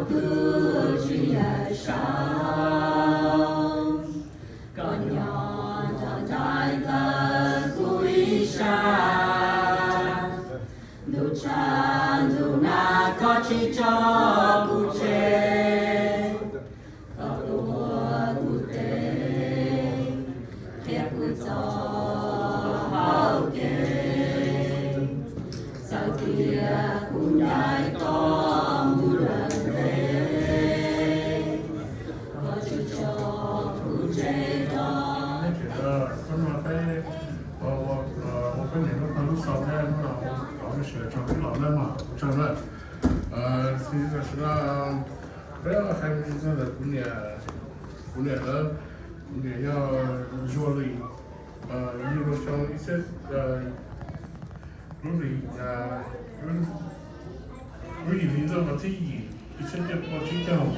kuv tsis yawm saub, koj nyob nrog nraim ntawm kuv ib sab. Ntuj tshav ntuj nag koj tsis tso kuv tseg, koj tuav kuv tes, qhia kuv txoj hau kev, txawm tias kuv ncaim toj mus lawm ntev, koj tsis tso kuv tseg dua. Ua peb niam lub pawg lub xaus thiab hnub no rov mus sawv tso peb los na mas ua tsaug na. Xws li tam sim no peb hais ntawm kuv niam, kuv niam lawv, kuv niam yog Zuag Lis, yug los xyoo ib txhiab, lub hlis, lub yim hli ntuj vas thib yim ib txhiab cuaj pua tsib caug.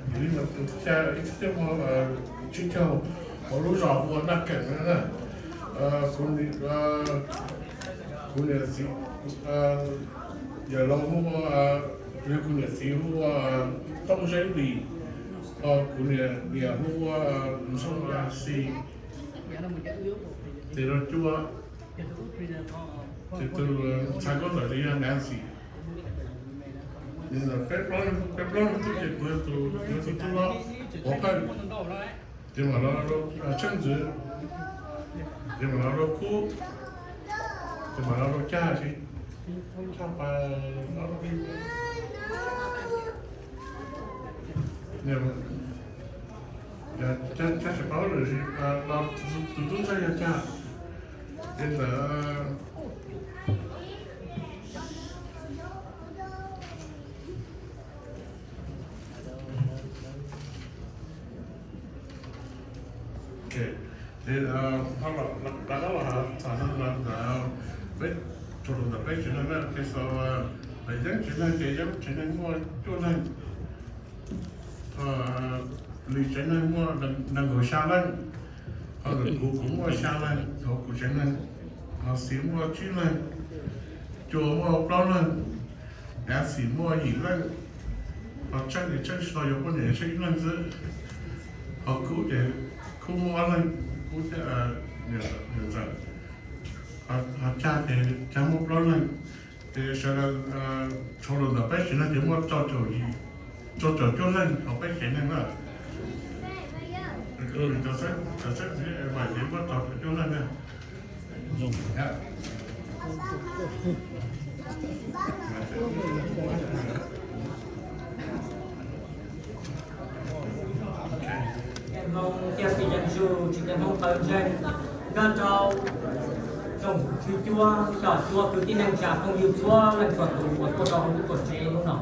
Yim hli ntuj vas thib yim ib txhiab cuaj pua tsib caug, hauv lub zos hu ua Naj Keem na. Kuv niam txiv, yawm laus hu ua, yog kuv niam txiv hu ua Tooj Zeb Lis, ho kuv niam niam hu ua Ntxooj Xis. Tes rau cuaj, tes tus ntxhais nkauj ntxawm tes yog Nancy. Peb plaub, peb plaub leeg tub ces kuv yog tus, kuv yog tus tub hlob, Huav Phawj. Ces mam los rau Tsheej Ntxwv, ces mam los rau Kub, ces mam los rau Cag, Cag Pas, Cag tsis paub lawm, tus tub ntxawg yog Cag. Ces ntawd ces rov qab los tham ntawm peb, txog rau ntawm peb tsev neeg na, ces xaus, Yeeb tsev neeg ces Yeeb tsev neeg muaj cuaj leeg, Lis tsev neeg muaj nees nkaum xya leej, ho ntawm kuv kuv muaj xya leeg hauv kuv tsev neeg, ho Xis muaj tsib leeg, Cua muaj plaub leeg, Nancy muaj yim leej, ho Tsheej ces Tsheej tsis tau yuav poj niam, Tsheej ib leeg xwb, ho Kub ces Kub muaj ob leeg, Kub thiab niam ntxawm, ho Cag ces Cag muaj plaub leeg. Ces sawv daws txhua lus ntawm peb tsev neeg ces muaj rau caum, rau caum cuaj leeg hauv peb tsev neeg na. Cov xeeb, cov xeeb xwb ces muaj rau caum cuaj leeg na. Hmoob thiaj tsis ceev zus tsis tej Hmoob qawv ntseeg, nkag rau tsoom tswv cuab, cov cuab kwv tij neej tsa phooj ywg txhua leej txhua tus uas tuaj rau hauv lub tuam tsev hnub no.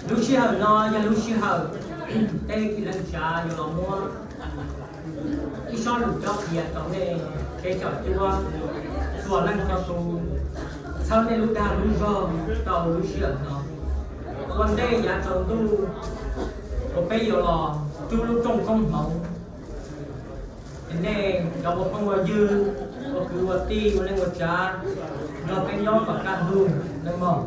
Lub sij hawm no yog lub sij hawm peb kwv tij neej tsa yuav los muab ib sob lus cob qhia rau nej tsev cov cuab txhua leej txhua tus, txhawb nej lub dag lub zog rau lub sij hawm no. Ua ntej yav tsaus ntuj uas peb yuav los rub lub rooj koob hmoov, nej cov ua phooj ua ywg, ua kwv ua tij, ua neej ua tsav, nrog peb nyob kom kaj ntug nawb mog.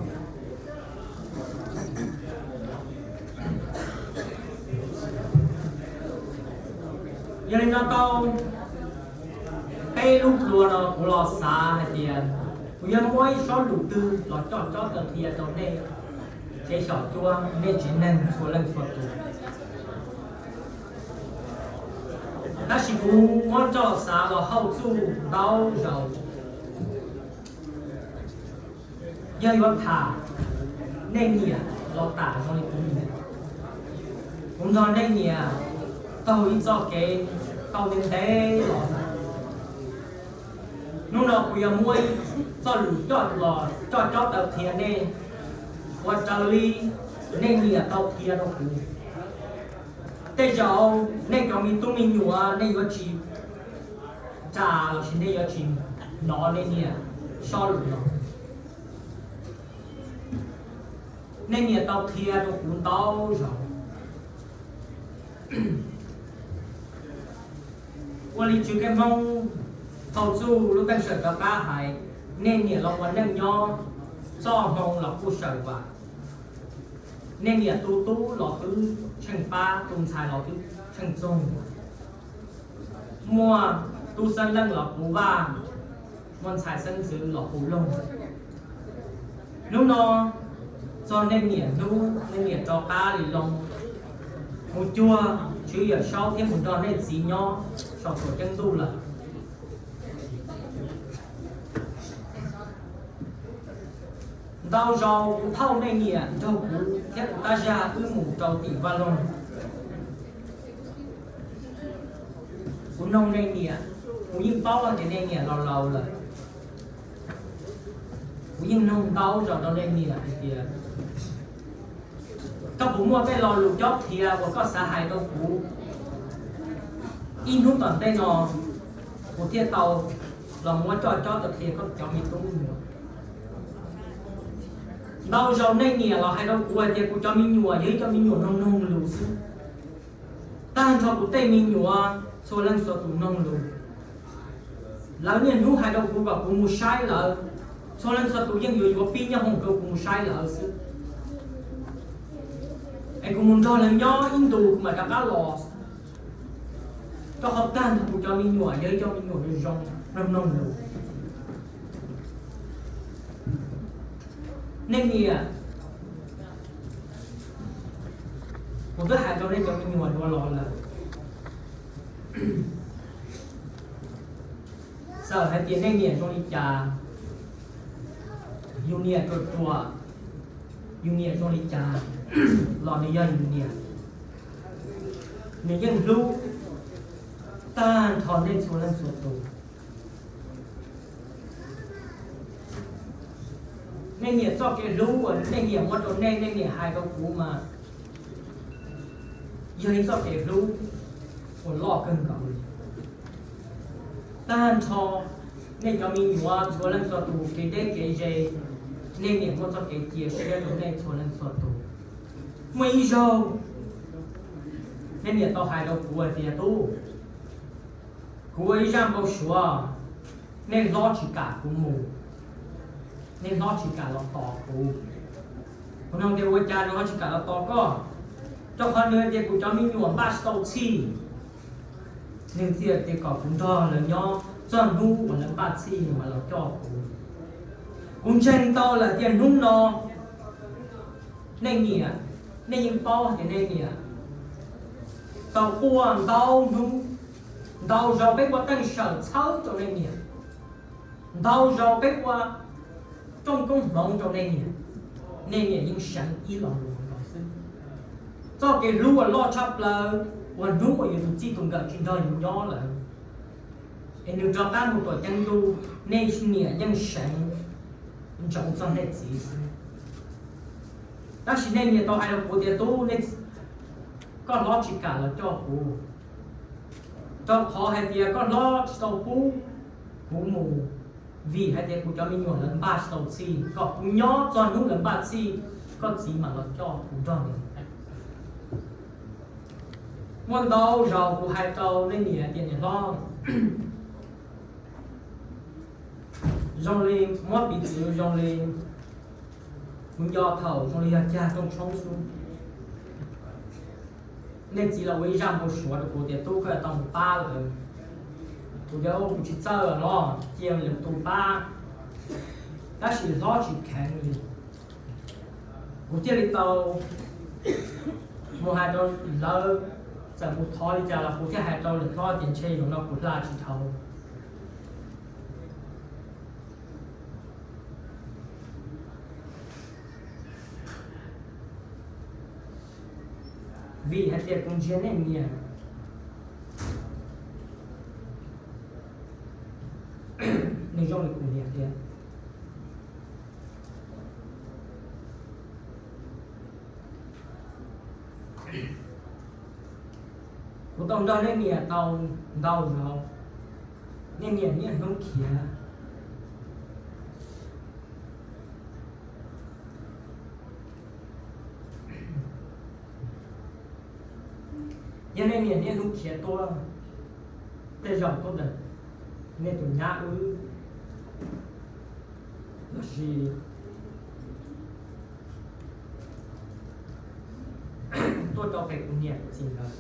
Yog li no tau peb lub plua no kuv los xav hais tias kuv yuav muab ib sob lus twg los coj cob taw qhia rau nej tsev xyom cuab, nej tsev neeg txhua leej txhua tus. Tab sis kuv muab coj xav los hauj txuj ntau zaus, yog yuav tham nej nyiam los tham zoo li kuv nyiam. Kuv nrog nej nyiam taug ib txoj kev tau ntev ntev los. Hnub no kuv yuav muab ib txoj lus coj los coj cob taw qhia nej ua raws li nej nyiam tau qhia rau kuv. Tej zaum nej cov me tub me nyuam nej yuav tsis ras los sis nej yuav tsis hnov nej niam sob lus no. Nej niam tau qhia rau kuv ntau zaus. Ua li Tswv Kev Hmoob Tau txuj lub teej sawm rov qab hais, nej niam los ua neej nyob, txoj hmoo los kuj sawm vam. Nej niam tu tub los twb tsheej pab, tu ntxhais los twb tsheej txoog. Muaj tub xeeb leej los puv vaj, muaj ntxhais xeeb ntxwv los puv loog. Hnub no txog nej niam hnub nej niam rov qab li loo mus cuag Tswv Yawm Saub thiab mus nrog nej txiv nyob saum tuam ceeb ntuj lawm. Ntau zaus kuv thauj nej niam nrog kuv thiab kuv tab zag wb mus rau tim Vaj Loog. Kuv noog nej niam, kuv yeej paub tias nej niam los laus lawm. Kuv yeej noog ntau zaus rau nej niam hais tias, koj puas muaj tej lo lus cob qhia uas koj xav hais rau kuv? Ib hnub tom ntej no kuv thiaj tau los muab coj cob qhia koj cov me tub me nyuam. Ntau zaus nej niam los hais rau kuv hais tias kuv cov me nyuam yog ib cov me nyuam noog noog lus xwb. Tag nrho kuv tej me nyuam txhua leej txhua tus noog lus. Lawv niaj hnub hais rau kuv kom kuv mus saib lawv, txhua leej txhua tus yeej yuav yuav pib nyob hoom rau kuv mus saib lawv xwb. Es kuv mus nrog lawv nyob ib ntus kuv mam rov qab los. Rau qhov tag nrho kuv cov me nyuam yog ib cov me nyuam zoo, noog noog lus. Nej niam, kuv twb hais rau nej cov me nyuam dua los lawm. Txawm hais tias nej niam zoo li cas, yus niam ruam ruam, yus niam zoo li cas los nws yog yus niam. Nws yeej hlub tag nrho nej txhua leej txhua tus. Nej niam txoj kev hlub uas nej niam muab rau nej, nej niam hais rau kuv mas yog ib txoj kev hlub uas loj kawg nkaus li. Tag nrho nej cov me nyuam txhua leej txhua tus kev deb kev ze, nej niam muaj txoj kev cia siab rau nej txhua leej txhua tus. Muaj ib zaug nej niam tau hais rau kuv hais tias, tub, kuv ua ib zaj npau suav, nej hlob tsis kam kuv mus, nej hlob tsis kam los tos kuv. Kuv nug tias ua cas nws ho tsis kam los tos koj? Rau qhov nws hais tias kuv cov me nyuam npaj tsis tau txhij, nws thiaj tias kom kuv nrog lawv nyob txog hnub uas lawv npaj txhij nws mam los coj kuv. Kuv ntseeg tau lawm tias hnub no nej niam, nej yeej paub tias nej niam tau quaj ntau hnub, ntau zaus peb ua teej sawm txhawb rau nej niam, ntau zaus peb ua rooj koob hmoov rau nej niam, nej niam yeej seev ib lo lus no xwb. Txoj kev hlub uas loj tshaj plaws uas hnub uas yus tus txij tus nkawm tsis nrog yus nyob lawm, es nws rov qab mus tuam ceeb ntuj, nej niam yeej seev ntsoov txog nej txiv xwb. Tab sis nej niam tau hais rau kuv tias, tub, koj hlob tsis kam los coj kuv, rau qhov hais tias koj hlob tsis tau pub kuv mus, vim hais tias kuv cov me nyuam lawv npaj tsis tau txhij, kom kuv nyob txog hnub lawv npaj txhij, koj txiv mam los coj kuv nrog nws. Muaj ntau zaus kuv hais rau nej niam tias, niam hlob, zoo li muab piv txwv zoo li kuv nco thaum zoo li yog cag rooj tshoob xwb, nej txiv los ua ib zaj npau suav rau kuv tias, tub, koj yuav tau mus pab lawm. Kuv tias, kuv tsis txawj los cia lwm tus pab. Tab sis hlob tsis kheev li, kuv thiaj li tau mus hais rau lawv, txawm kuv thov li cas los kuv thiaj hais rau lwm hlob tias ntshe zaum no kuv hla tsis dhau. Vim hais tias kuv ntsia nej niam, nws zoo li kuv niam tiag. Kuv tau nrog nej niam tau ntau zaus, nej niam niaj hnub khiav. Yog nej niam niaj hnub khiav tuaj, tej zaum tuaj ntawm nej tus nyab wb lossis tuaj rau pem kuv niam kuv txiv nkawd.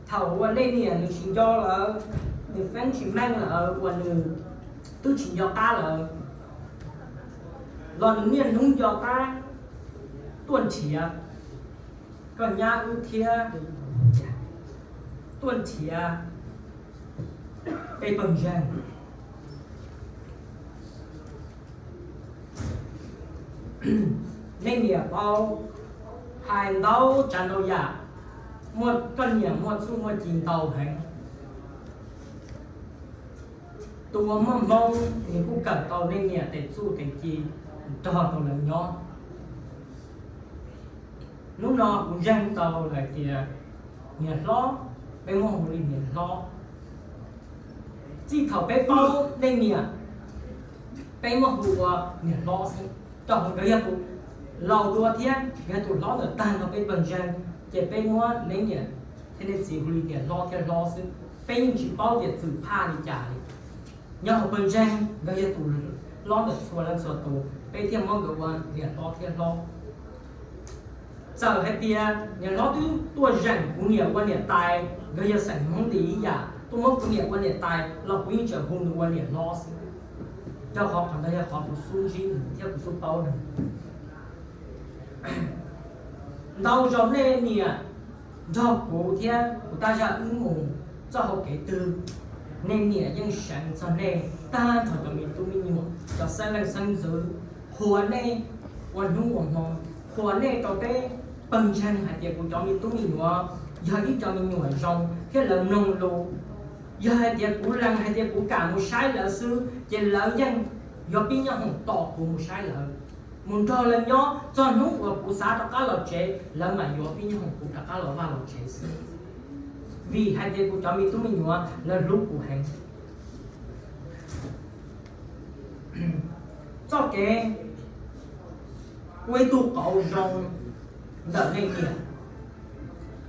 Thaum uas nej niam nws tsis nco lawm, nws feeb tsis meej lawm, uas nws twb tsis nco qab lawm, los nws niaj hnub nco qab tuaj nrhiav koj nyab wb thiab tuaj nrhiav peb pawg ntseeg. Nej niam paub, hais ntau tsav ntau yam, muaj koj niam muaj txuj muaj ci ntau heev. Tus uas muaj hmoob nws kuj kawm tau nej niam tej txuj tej ci, nrog tau lawv nyob. Hnub no kuv ntseeg tau lawm tias niam hlob, peb muab hu li niam hlob. Txij thaum peb paub nej niam, peb muab hu ua niam hlob xwb, rau qhov nkawd yog tus laus dua thiab yog tus hlob ntawm tag nrho peb pawg ntseeg, ces peb muab nej niam thiab nej txiv hu li niam hlob thiab hlob xwb. Peb yeej tsis paub tias txwm phaj li cas li. Nyob hauv pawg ntseeg nkawd yog tus hlob ntawm txhua leej txhua tus, peb thiaj muab nkawd ua niam hlob thiab hlob. Txawm hais tias niam hlob twb tuaj zeem kuv niam ua niam tais, nkawd yog xeem hmoob li ib yam, tuaj muab kuv niam ua niam tais los kuv yeej tseem hu nws ua niam hlob xwb, rau qhov qhov ntawd yog qhov kuv xub ntsib nws thiab kuv xub paub nws. Ntau zaus nej niam nrog kuv thiab kuv tab zaj wb mus txoj hauv kev twg, nej niam yeej seev txog nej tag nrho cov me tub me nyuam, cov xeeb leej xeeb ntxwv, qhuas nej ua hnub ua hmo, qhuas nej rau peb pawg ntseeg hais tias kuv cov me tub me nyuam yog ib cov me nyuam zoo thiab lawv mloog lus. Yog hais tias kuv lees hais tias kuv kam mus saib lawv xwb ces lawv yeej yuav pib nyob hoom tos kuv mus saib lawv, mus nrog lawv nyob txog hnub uas kuv xav rov qab los tsev lawv mam yuav pib nyob hoom kuv rov qab los vaj los tsev xwb. Vim hais tias kuv cov me tub me nyuam lawv hlub kuv heev. Txoj kev ua ib tug qauv zoo ntawm nej niam,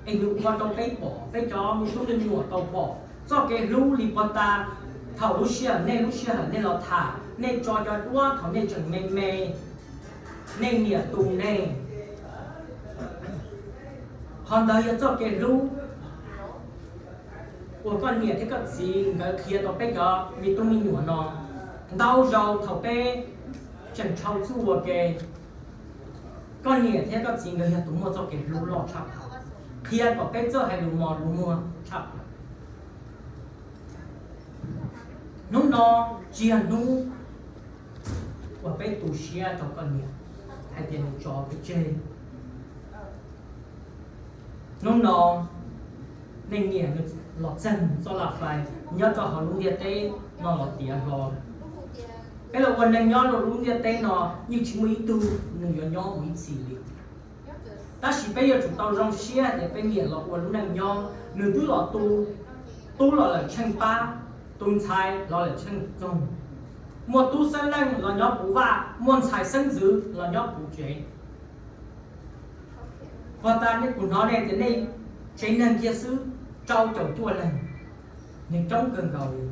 es nws ua rau peb pom, peb cov me tub me nyuam tau pom txoj kev hlub li puag ta. Thaum lub sij hawm nej lub sij hawm nej los tham, nej tso cov duab thaum nej tseem me me, nej niam tu nej. Qhov ntawd yog txoj kev hlub uas koj niam thiab koj txiv nkawd qhia rau peb cov me tub me nyuam no. Ntau zaus thaum peb tseem tshau txuj ua ke, koj niam thiab koj txiv nkawd yog tus muaj txoj kev hlub loj tshaj plaws, qhia kom peb txawj hais lus mos lus muag tshaj plaws. Hnub no tsis yog hnub uas peb tu siab rau koj niam hais tias nws tso peb tseg. Hnub no nej niam nws los txeeg txoj laj fais nyob rau hauv lub ntiaj teb no los tiav hlo lawm. Peb los ua neeg nyob rau lub ntiaj teb no yeej tsis muaj ib tug nws yuav nyob mus ib txhis li. Tab sis peb yuav tsum tau zoo siab tias peb niam los ua lub neej nyob, nws twb los tu, tub los lawm tsheej pab, tus ntxhais los lawm tsheej txoog, muaj tub xeeb leej los nyob puv vaj, muaj ntxhais xeeb ntxwv los nyob puv tsev. Puag ta nej, kuv hnov nej tias nej tsev neeg kiag xwb rau caum cuaj leeg, nws coob kawg nkaus li,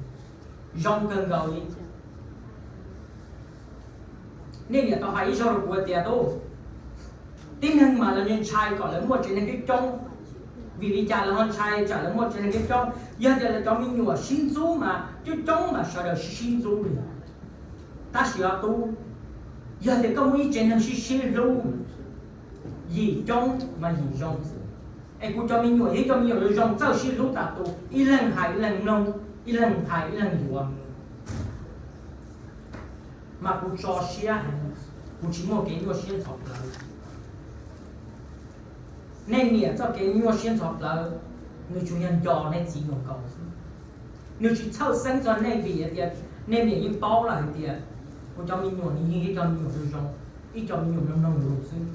zoo kawg nkaus li. Nej niam tau hais ib zaug rau kuv tias, tub, tib neeg mas lawv ntshai kom lawv muaj tsev neeg coob coob. Vim li cas lawv ho ntshai tsam lawv muaj tsev neeg coob coob? Yog tias lawv cov me nyuam sib ntxub mas coob coob mas sawv daws sib sib ntxub li. Tab sis os tub, yog tias koj muaj ib tsev neeg sib sib hlub, yim coob mas yim zoo. Es kuv cov me nyuam yog ib cov me nyuam zoo zoo txawj sib hlub tas tus, ib leeg hais ib leeg mloog, ib leeg hais ib leeg yuav, mas kuv tso siab heev, kuv tsis muaj kev nyuaj siab ntxhov plawv. Nej niam txoj kev nyuaj siab ntxhov plawv, nws tsuas yog nco nej txiv nyuam kaus xwb. Nws tsis txhawj xeeb txog nej vim hais tias nej niam yeej paub lawm hais tias kuv cov me nyuam nws yeej ib cov me nyuam zoo zoo, ib cov me nyuam mloog mloog lus xwb.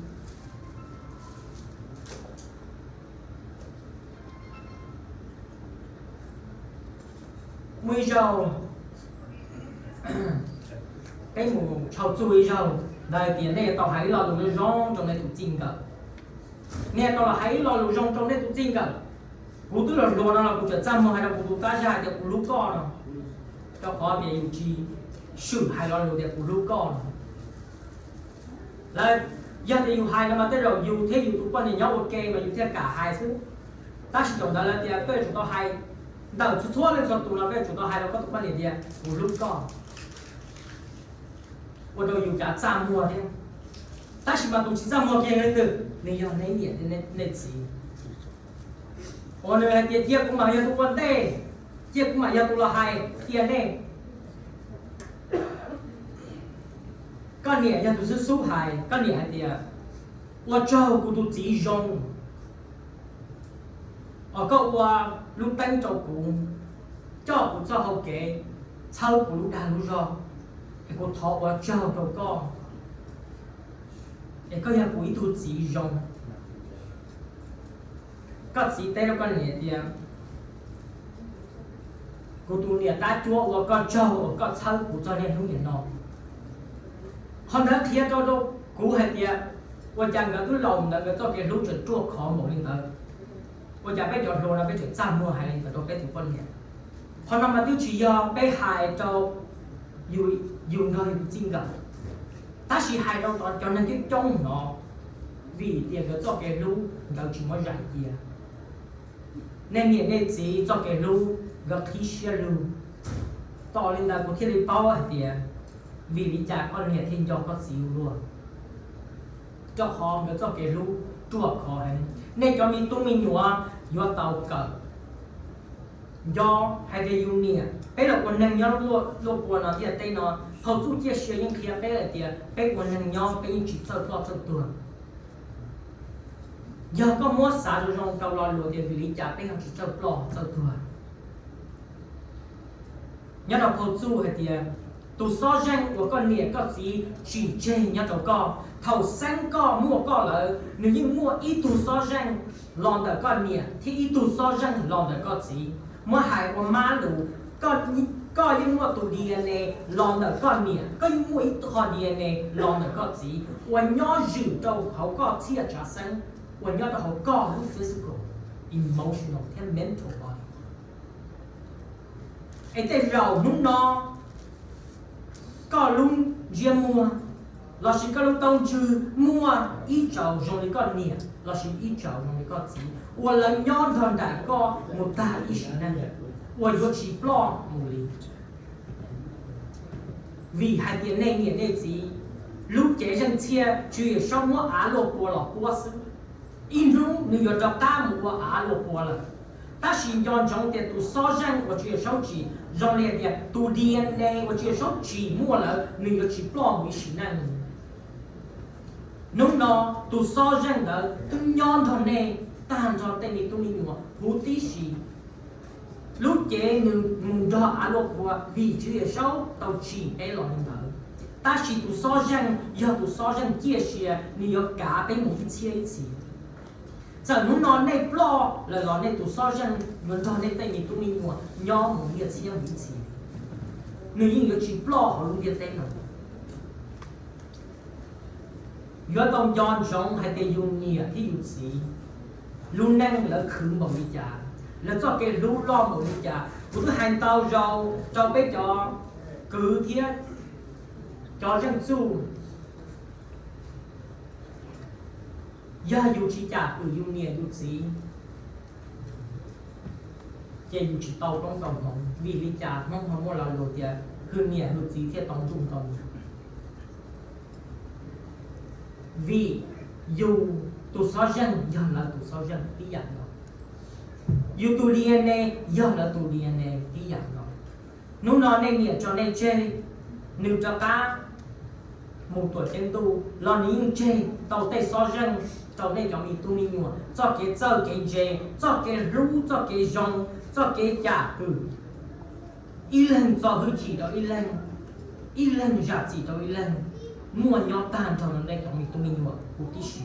Muaj ib zaug peb mus tshau txuj ib zaug, ntawd hais tias nej tau hais ib lo lus zoo zoo rau nej tus txij nkawm. Niag tau los hais ib lo lus zoo rau nej tus txij nkawm. Kuv twb los hluas no los kuv tseem txaj muag hais rau kuv tus tab zaj hais tias kuv hlub koj no, rau qhov tias yus tsis swm hais lo lus tias kuv hlub koj no. Lawv, yog tias yus hais no mas tej zaum yus thiab yus tus poj niam nyob ua ke mas yus thiaj kam hais xwb. Tab sis thaum ntawd lawv tias koj yuav tsum tau hais ntawm txhua txhua leej txhua tus no, koj yuav tsum tau hais rau koj tus poj niam tias kuv hlub koj, ua rau yus cav txaj muag thiab. Tab sis mas tus tsis txaj muag kiag leej twg? Nws yog nej niam nej txiv, uas nws hais tias cia kuv mam yog tus ua ntej, cia kuv mam yog tus los hais tias nej, koj niam yog tus xub xub hais, koj niam hais tias ua tsaug kuv tus txiv zoo, os koj ua lub teeb rau kuv, coj kuv txoj hau kev, txhawb kuv lub dag lub zog, es kuv thov ua tsaug rau koj, es koj yog kuv ib tug txiv zoo. Koj txiv teb rau koj niam tias kuv tus niam tab cuab ua koj tsaug uas koj txhawb kuv txog niaj hnub niam no. Qhov ntawd qhia rau rau kuv hais tias ua cas nkawd twb laus ntawd nkawd txoj kev hlub tseem ruaj khov npaum li ntawd. Ua cas peb cov hluas no peb tseem txaj muag hais li ntawd rau peb tus poj niam? Qhov no mas twb tsis yog peb hais rau yus nrog yus txij nkawm, tab sis hais rau cov neeg coob coob no, vim tias nkawd txoj kev hlub nkawd tsis muab zais cia. Nej niam nej txiv txoj kev hlub nkawd qhib siab lug. Tos li ntawd kuv thiaj li paub hais tias vim li cas koj niam thiaj nco koj txiv ua luaj, rau qhov nkawd txoj kev hlub ruaj khov heev. Nej cov me tub me nyuam yuav tau kawm nco hais tias yus niam, peb los ua neeg nyob luaj pua no ntiaj teb no, thaum txuj ciaj sia yeej qhia peb hais tias peb ua neeg nyob peb yeej tsis txawj ploj txawj tuag. Yog koj muab xav zoo zoo rau lo lus tias vim li cas peb ho tsis txawj ploj txawj tuag, nyob rau phau txuj hais tias tus xob zeej uas koj niam koj txiv tsim tseg nyob rau koj, thaum xeeb koj muaj koj lawm, nws yeej muaj ib tug xob zeej los ntawm koj niam thiab ib tug xob zeej los ntawm koj txiv. Muab hais ua mab lus, koj yeej muaj tus D N A los ntawm koj niam, koj yeej muaj ib qho D N A los ntawm koj txiv uas nyob zwm rau hauv koj txhiaj tsav xeeb, uas nyob rau hauv koj lub physical, emotional thiab mental body. Es tej zaum hnub no koj lub ntsiab muag lossis koj lub taub ntswg muaj ib tsaus zoo li koj niam lossis ib tsaus zoo li koj txiv uas lawv nyob nrog nraim koj mus tag ib sim neej, uas yuav tsis ploj mus li. Vim hais tias nej niam nej txiv lub cev zeej txhiaj Tswv Yawm Saub muab av luaj pua los puab xwb. Ib hnub nws yuav rov qab mus ua av luaj pua lawm. Tab sis nco ntsoov tias tus xob zeej uas Tswv Yawm Saub tsim zoo li hais tias tus D N A uas Tswv Yawm Saub tsim muaj lawm nws yuav tsis ploj mus ib sim neej. Hnub no tus xob zeej ntawd twb nyob nrog nej tag nrho tej me tub me nyuam huv tib si. Lub cev nws mus nrog av luaj pua vim Tswv Yawm Saub tau tsim peb los li ntawd. Tab sis tus xob zeej yog tus xob zeej ciaj sia, nws yuav kav peb mus ib txhiab ib txhis. Txawm hnub no nej ploj lawm los nej tus xob zeej yuav nrog nej tej me tub me nyuam nyob mus ib txhiab mus ib txhis. Nws yeej yuav tsis ploj hauv lub ntiaj teb no. Yuav tau nco ntsoov hais tias yus niam thiab yus txiv lub neej lawv khwv npaum li cas, lawv txoj kev hlub loj npaum li cas. Kuv twb hais ntau zaus rau peb cov kwv thiab cov zeej txuj, yog yus tsis cam kwm yus niam yus txiv, ces yus tsis tau koob tau hmoov. Vim li cas Hmoob ho muaj lo lus tias hwm niam hwm txiv thiaj tau ntuj tau nyav? Vim yus tus xob zeej yog lawv tus xob zeej tib yam nkaus, yus tus D N A yog lawv tus D N A tib yam nkaus. Hnub no nej niam tso nej tseg, nws rov qab mus tuam ceeb ntuj los nws yeej tseg tau tej xob zeej rau nej cov me tub me nyuam, txoj kev txawj kev ntse, txoj kev hlub, txoj kev zoo, txoj kev cam kwm, ib leeg txo hwj chim rau ib leeg, ib leeg zam txim rau ib leeg, muaj nyob tag nrho rau nej cov me tub me nyuam huv tib si.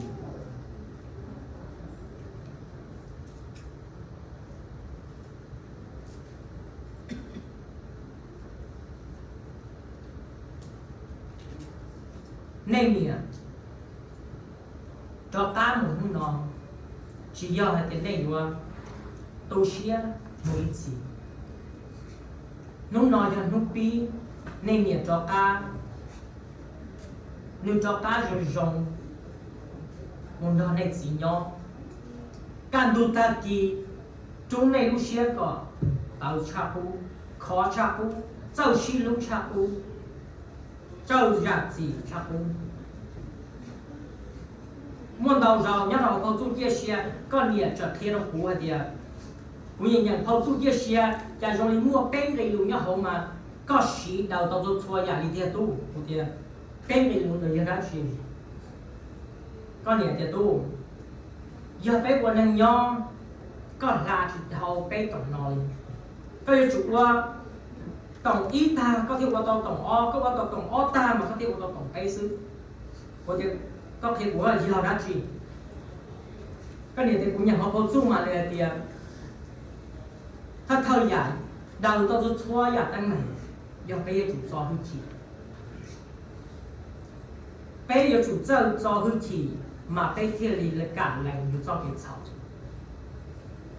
Nej niam rov qab mus hnub no, Tsis yog hais tias nej yuav tu siab mus ib txhis. Hnub no yog hnub pib, nej niam rov qab, nws rov qab zoo zoo mus nrog nej txiv nyob. Kaj ntug tag kis, rub nej lub siab kom tawv tshaj qub, khov tshaj qub, txawj sib hlub tshaj qub, txawj zam txim tshaj qub. Muaj ntau zaus nyob rau hauv phau txuj ciaj sia, koj niam txawm qhia rau kuv hais tias, kuv nyeem nyeem phau txuj ciaj sia, cas zoo li muaj peb nqe lus nyob hauv mas koj siv daws tau txhua txhua yam li tiag tub. Kuv tias, peb nqe lus ntawd yog dab tsi? Koj niam tias, tub, yog peb ua neeg nyob, koj hla tsis dhau peb toom no li. Koj yuav tsum ua toom ib tag koj thiaj ua tau toom ob, koj ua tau toom ob tag mas koj thiaj ua tau toom peb xwb. Kuv tias, koj qhia kuv yog dab tsi? Koj niam tias, kuv nyeem hauv phau txuj mas nws hais tias, thawj thawj yam, daws tau txhua txhua yam teeb meem, yog peb yuav tsum txo hwj chim. Peb yuav tsum txawj txo hwj chim mas peb thiaj li kam lees yus txoj kev txhaum.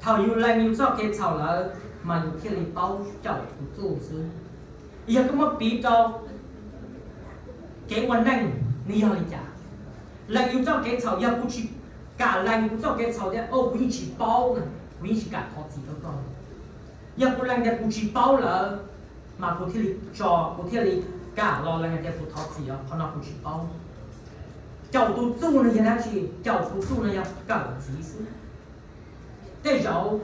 Thaum yus lees yus txoj kev txhaum lawm mas yus thiaj li paub caum tus txuj xwb. Yog koj muab piv rau kev ua neej, nws yog li cas? Lees yus txoj kev txhaum, yog kuv tsis kam lees kuv txoj kev txhaum tias, o, kuv yeej tsis paub na, kuv yeej tsis kam thov txim rau koj. Yog kuv lees tias kuv tsis paub lawm, mas kuv thiaj li tso, kuv thiaj li kam los lees tias kuv thov txim os, qhov no kuv tsis paub. Caum tus txuj no yog dab tsi? Caum tus txuj no yog kawm ntxiv xwb. Tej zaum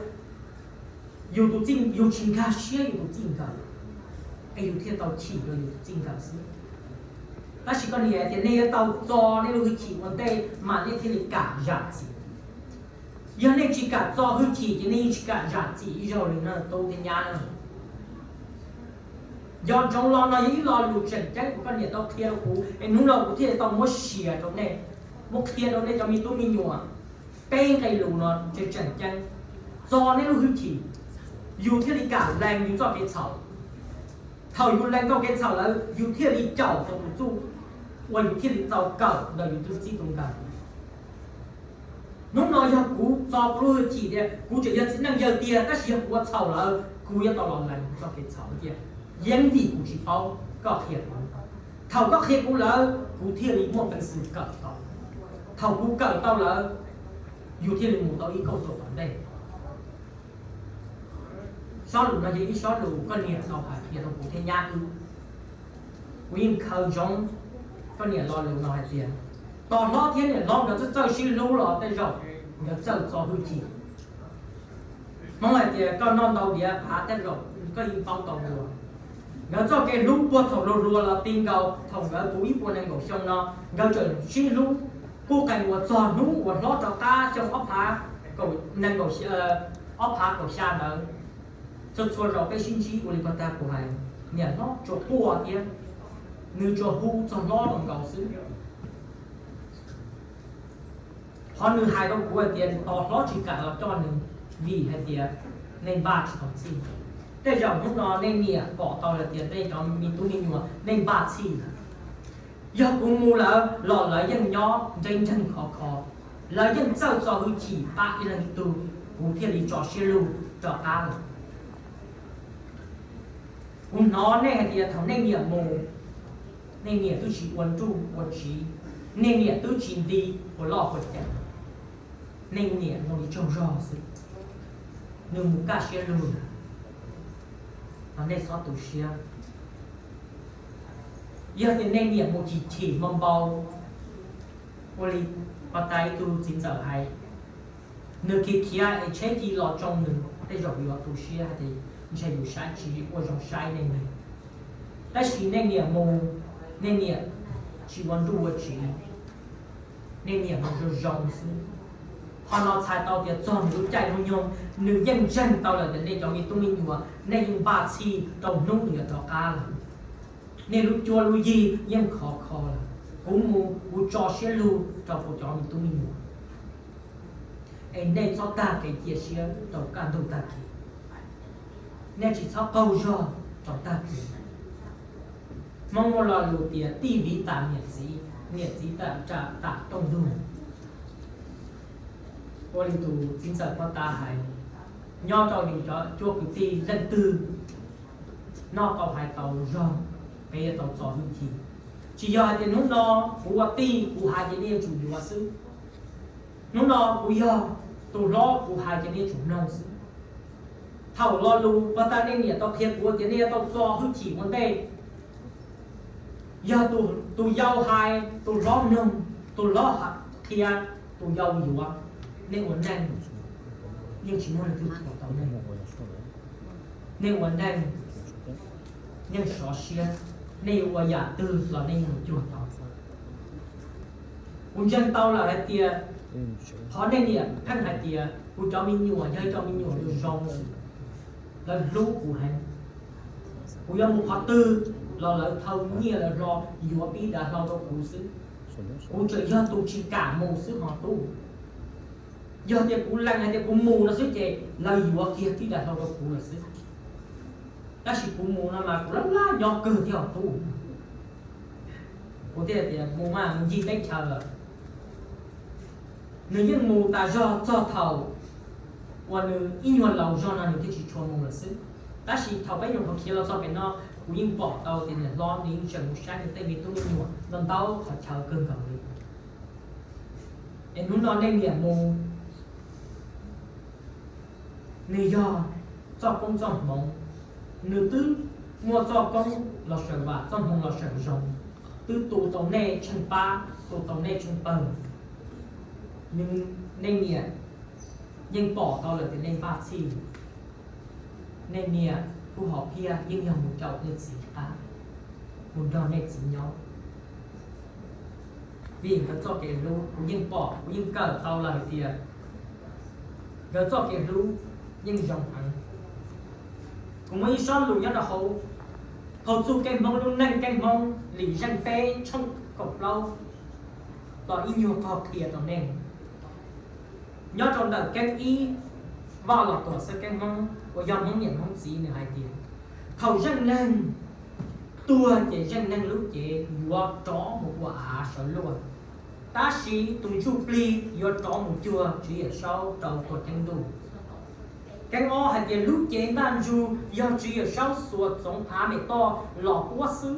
yus tus txij, yus tsis nkag siab yus tus txij nkawm, es yus thiaj tau chim rau yus tus txij nkawm xwb. Tab sis koj niam tias nej yuav tau txo nej lub hwj chim ua ntej mas nej thiaj li kam zam txim. Yog nej tsis kam txo hwj chim ces nej yeej tsis kam zam txim ib zaug li no tub thiab nyab na. Nco ntsoov, lo no yog ib lo lus tseem ceeb uas koj niam tau qhia rau kuv, es hnub no kuv thiaj li tau muab share rau nej, muab qhia rau nej cov me tub me nyuam. Peb nqe lus no tseem ceeb. Txo nej lub hwj chim, yus thiaj li kam lees yus txoj kev txhaum. Thaum yus lees tau kev txhaum lawm, yus thiaj li caum tau tus txuj uas yus thiaj li tau kawm ntawm yus tus txij tus nkawm. Hnub no yog kuv txo kuv lub hwj chim tias kuv tseem yog txiv neej yawg tiag, tab sis yog kuv ua txhaum lawm, kuv yuav tau los lees txoj kev txhaum tiag, yeej vim kuv tsis paub, koj qhia kuv. Thaum koj qhia kuv lawm, kuv thiaj li muaj peev xwm kawm tau. Thaum kuv kawm tau lawm, yus thiaj li mus tau ib kauj ruam tom ntej. Sob lus no yog ib sob lus koj niam tau hais qhia rau kuv thiab nyab wb. Kuv yeej khaws ntsoov koj niam lo lus no hais tias, tos hlob thiab niam hlob nkawd txawj txawj sib hlub los tej zaum nkawd txawj txo hwj chim. Hmoob hais tias koj noj ntau diav qav tej zaum koj yeej paub tau dua. Nkawd txoj kev hlub puag thaum hluas hluas los ti nkaus thaum nkawd puv ib puas nees nkaum xyoo no, nkawd tseem sib hlub, quj qees uas txog hnub uas hlob rov qab xyoo ob phav, nees nkaum, ob phav kaum xya ntawd. Txhua txhua zaus peb sib ntsib ua li pog tag kuv hais, niam hlob tsuas quaj thiab, nws tsuas hu txog hlob nkaus xwb. Qhov nws hais rau kuv hais tias tos hlob tsis kam los coj nws, vim hais tias nej npaj tsis tau txhij. Tej zaum hnub no nej niam pom tau hais tias nej cov me tub me nyuam nej npaj txhij lawm. Yog kuv mus lawm los lawv yeej nyob nreeb nreeg khov kho, lawv yeej txawj txo hwj chim pab ib leeg ib tug, kuv thiaj li tso siab lug rov qab lawm. Kuv hnov nej hais tias thaum nej niam mus, nej niam twb tsis ua nruj ua tsiv, nej niam twb tsis nti ua loj ua cas, nej niam zoo li tsaug zog xwb, nws mus kaj siab lug lawm, nej txhob tu siab. Yog tias nej niam mus chim chim npau npau, ua li pog tag ib tug txiv ntxawm hais, nws khiav khiav es tsheb ci los tsoo nws, tej zaum yuav tu siab hais tias ntshe yus saib tsis ua zoo saib nej ne. Tab sis nej niam mus, nej niam tsis ua nruj ua tsiv, nej niam mus zoo zoo xwb. Qhov no txhais tau tias txog nws lub caij lub nyoog, nws yeej ntseeg tau lawm tias nej cov me tub me nyuam nej yeej npaj txhij rau hnub nws yuav rov qab lawm. Nej lub cuab lub yig yeej khov kho lawm. Kuv mus kuv tso siab lug rau kuv cov me tub me nyuam, es nej txhob tag kev cia siab rau kaj ntug tag kis. Nej tsis txhob qaug zog rau tag kis. Hmoob muaj lo lus tias tij viv tam niam txiv, niam txiv tam, tam tooj ntug. Ua li tus txiv ntxawm Pov Tas hais, nyob rau yus cov cuab kwv tij leej twg noj tau hais tau zog, peb yuav tau txo hwj chim. Tsis yog hais tias hnub no kuv ua tij kuv hais ces nej yuav tsum yuav xwb. Hnub no kuv yog tus hlob kuv hais ces nej yuav tsum mloog xwb. Thaum lo lus Pov Tas nej niam tau qhia kuv tias nej yuav tau txo hwj chim ua ntej. Yog tus yau hais tus hlob mloog, tus hlob qhia tus yau yuav, nej ua neej yeej tsis muaj leej twg thuam tau nej. Nej ua neej yeej sov siab, nej yuav ua yam twg los nej yeej mus cuag tau. Kuv ntseeg tau lawm hais tias qhov nej niam pheej hais tias kuv cov me nyuam yog ib cov me nyuam zoo, lawv hlub kuv heev. Kuv yuav mus qhov twg los lawv thau nyiaj lawv hlo yuav pib dav hlau rau kuv xwb. Kuv tseem yog tus tsis kam mus xwb hos tub. Yog tias kuv lees hais tias kuv mus no xwb ces lawv yuav kiag pib dav hlau rau kuv lawm xwb. Tab sis kuv mus no mas kuv laj laj nyob kawg thiab os tub. Kuv thiaj tias mus mas mus ncig teb chaws lawm. Nws yeej mus tas zog txog thaum uas nws ib nyuag laus zog no nws thiaj tsis tshua mus lawm xwb. Tab sis thaum peb nyuam qhuav khiav los txog pem no, kuv yeej pom tau tias niam hlob nws yeej tseem mus saib nws tej me tub me nyuam ntau ntau qhov chaw kawg nkaus li. Es hnub no nej niam mus, nws yog txoj koob txoj hmoov, nws twb muaj txoj koob los sawm vam, txoj hmoov los sawm zoo, twb tu tau nej tsheej pab, tu tau nej tsheej pawg. Nej niam yeej pom tau lawm tias nej npaj txhij. Nej niam lub hom phiaj yeej yog mus caum nej txiv qab, mus nrog nej txiv nyob. Vim nkawd txoj kev hlub kuv yeej pom, kuv yeej kawm tau lawm hais tias nkawd txoj kev hlub yeej zoo heev. Kuv muaj ib sob lus nyob rau hauv, hauv txuj keeb Hmoob, lub neej keeb Hmoob, Lim Zeej peb tshooj kaum plaub, los ib nyuag qhov qhia rau nej. Nyob rau ntawm keeb ib, Vaj Los Tuam Xwb keeb Hmoob uas yog Hmoob niam Hmoob txiv nws hais tias, thaum zeej neeg tuag ces zeej neeg lub cev yuav rov mus ua av sawv luaj, tab sis tus ntsuj plig yuav rov mus cuag Tswv Yawm Saub rau tuam ceeb ntuj. Keeb ob hais tias lub cev ntaj ntsug yog Tswv Yawm Saub xuas txoov av mem toj los puab xwb,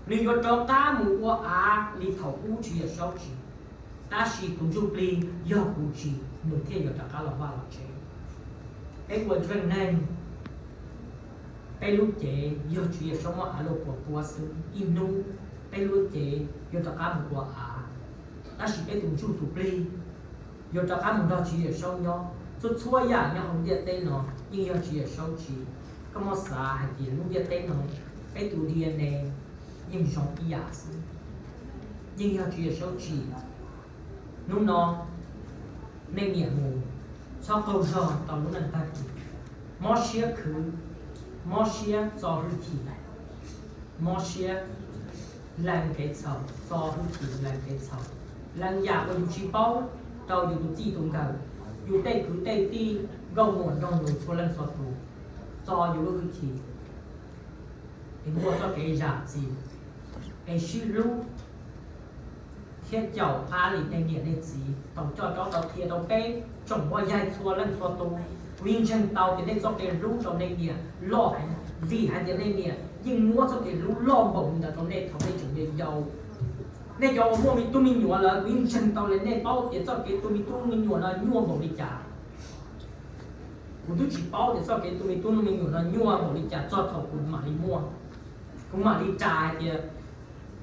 nws yuav rov qab mus ua av li thaum ub Tswv Yawm Saub tsim, tab sis tus ntsuj plig yog kuv tsim nws thiaj yuav rov qab los vaj los tsev. Peb ua zeej neeg, peb lub cev yog Tswv Yawm Saub muab av luaj puas puab xwb, ib hnub peb lub cev yuav rov qab mus ua av, tab sis peb tus ntsuj tus plig yuav rov qab mus nrog Tswv Yawm Saub nyob. Txhua txhua yam nyob hauv ntiaj teb no yeej yog Tswv Yawm Saub tsim. Koj muab xav hais tias lub ntiaj teb no peb tus D N A yeej zoo ib yam xwb, yeej yog Tswv Yawm Saub tsim. Hnub no nej niam mus, txhob qaug zog tau lub neej tag kis, mob siab khwv, mob siab txo hwj chim, mob siab lees kev txhaum, txo hwj chim lees kev txhaum, lees yam uas yus tsis paub rau yus tus txij tus nkawm, yus tej kwv tej tij, nkauj muam nraug nus txhua leej txhua tus, txo yus lub hwj chim es muaj txoj kev zam txim, es sib hlub thiab caum qab li nej niam nej txiv tau coj tsob tau qhia rau peb tsoom muaj yaig txhua leej txhua tus. Kuv yeej ntseeg tau tias nej txoj kev hlub rau nej niam loj heev, vim hais tias nej niam yeej muab txoj kev hlub loj npaum li ntawd rau nej thaum nej tseem yau yau. Nej cov uas muaj me tub me nyuam lawm, kuv yeej ntseeg tau li nej paub tias txoj kev tu me tub me nyuam no nyuaj npaum li cas. Kuv twb tsis paub tias txoj kev tu me tub me nyuam no nyuaj npaum li cas txog thaum kuv mam li muaj. Kuv mam li ras hais tias,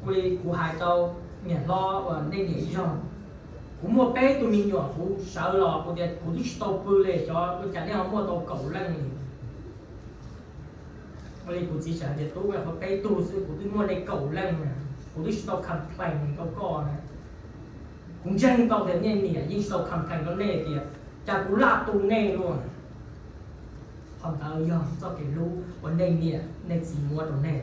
ua li kuv hais rau niam hlob uas nej niam ib zaug, kuv muaj peb tug me nyuam kuv sawv los kuv tias kuv twb tsis tau pw li, xyov ua cas nej ho muaj tau kaum leej li. Ua li kuv txiv tseem hais tias tub, qhov peb tug xwb kuv twb muaj nej kaum leej na, kuv twb tsis tau complain rau koj na. Kuv ntseeg tau tias nej niam yeej tsis tau complain rau nej tias cas kuv laj tu nej luaj. Qhov ntawd yog txoj kev hlub uas nej niam nej txiv muab rau nej.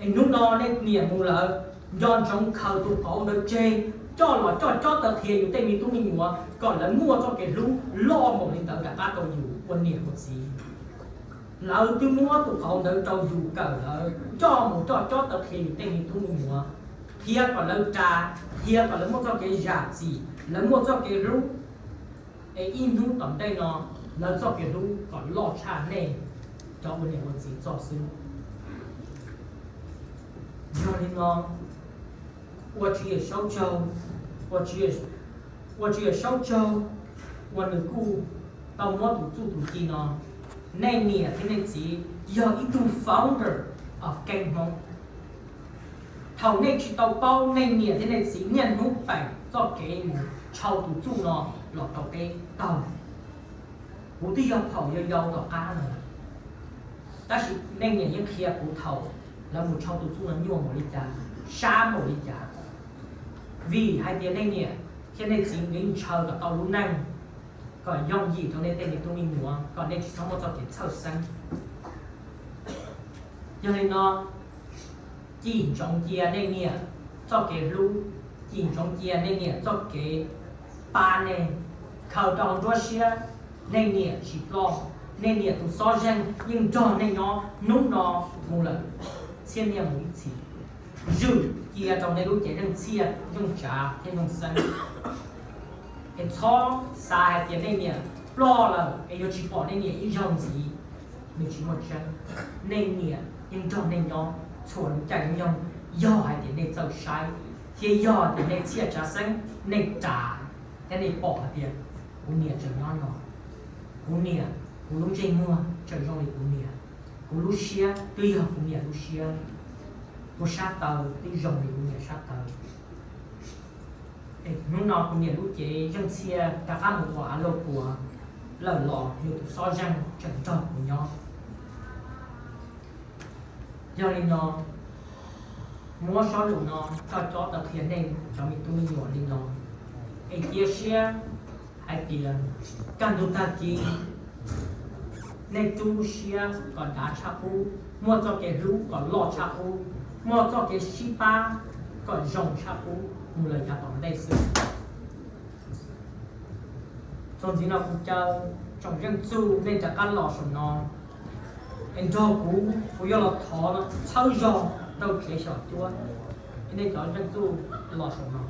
Es hnub no nej niam mus lawm, nco ntsoov khaws tus qauv ntawd tseg, coj los coj cob taw qhia yus tej me tub me nyuam kom lawv muaj txoj kev hlub loj npaum li ntawd rov qab rau yus ua niam ua txiv. Lawv twb muab tus qauv ntawd rau yus kawm lawm, coj mus coj cob taw qhia yus tej me tub me nyuam, qhia kom lawv ras, qhia kom lawv muaj txoj kev zam txim, lawv muaj txoj kev hlub. Es ib hnub tom ntej no, lawv txoj kev hlub kom loj tshaj nej cov ua niam ua txiv txoj xwb. Yog li no, ua Tswv Yexus tsaug, ua Tswv Yexus tsaug, uas nws kuj tau muab tus txuj tus ci no. Nej niam thiab nej txiv yog ib tug founder of Keeb Hmoob. Thaum nej tsis tau paub, nej niam thiab nej txiv niaj hnub peem txoj kev mus tshau tus txuj no los rau peb taug. Kuv twb yog thaum yau yau tom qab no, tab sis nej niam yeej qhia kuv thaum lawv mus tshau tus txuj no nyuaj npaum li cas, sab npaum li cas. Vim hais tias nej niam thiab nej txiv ntshaw kom tau lub neej kom yooj yim rau nej tej me tub me nyuam, kom nej tsis txhob muaj txoj kev txhawj xeeb. Yog li no, cim ntsoov cia nej niam txoj kev hlub, cim ntsoov cia nej niam txoj kev pab nej, khaws rau hauv nruab siab. Nej niam tsis ploj, nej niam tus xob zeeg yeej nrog nej nyob hnub no mus lawm txhiab niaj mus ib txhis. Zwm cia rau nej lub cev zeej txhiaj, zeej tsav thiab zeej xeeb. Es txhob xav hais tias nej niam ploj lawm es yuav tsis pom nej niam ib zaug ntxiv. Nws tsis muaj tseeb. Nej niam yeej nrog nej nyob txhua lub caij lub nyoog, yog hais tias nej txawj saib, thiab yog hais tias nej txhiaj tsav xeeb, nej ras, thiab nej pom hais tias kuv niam tseem nyob no, kuv niam, kuv lub ntsej muag tseem zoo li kuv niam, kuv lub siab twb yog kuv niam lub siab, kuv sab taw twb zoo li kuv niam sab taw. Es hnub no kuv niam lub cev zeej txhiaj rov qab mus ua av lauj puas lawm los yus tus xob zeeg tseem nrog kuv nyob. Yog li no, muab sob lus no coj cob tau qhia nej cov me tub me nyuam li no, es cia siab hais tias kaj ntug tag kis nej rub lub siab kom dav tshaj qub, muaj txoj kev hlub kom loj tshaj qub, muaj txoj kev sib pab kom zoo tshaj qub mus lawm yav tom ntej xwb. Txuas ntxiv no kuv caw tsoom zeej txuj nej rov qab los saum no, es nrog kuv, kuv yuav los thov txhawb zog rau tsev xyom cuab. Es nej cov zeej txuj los saum no.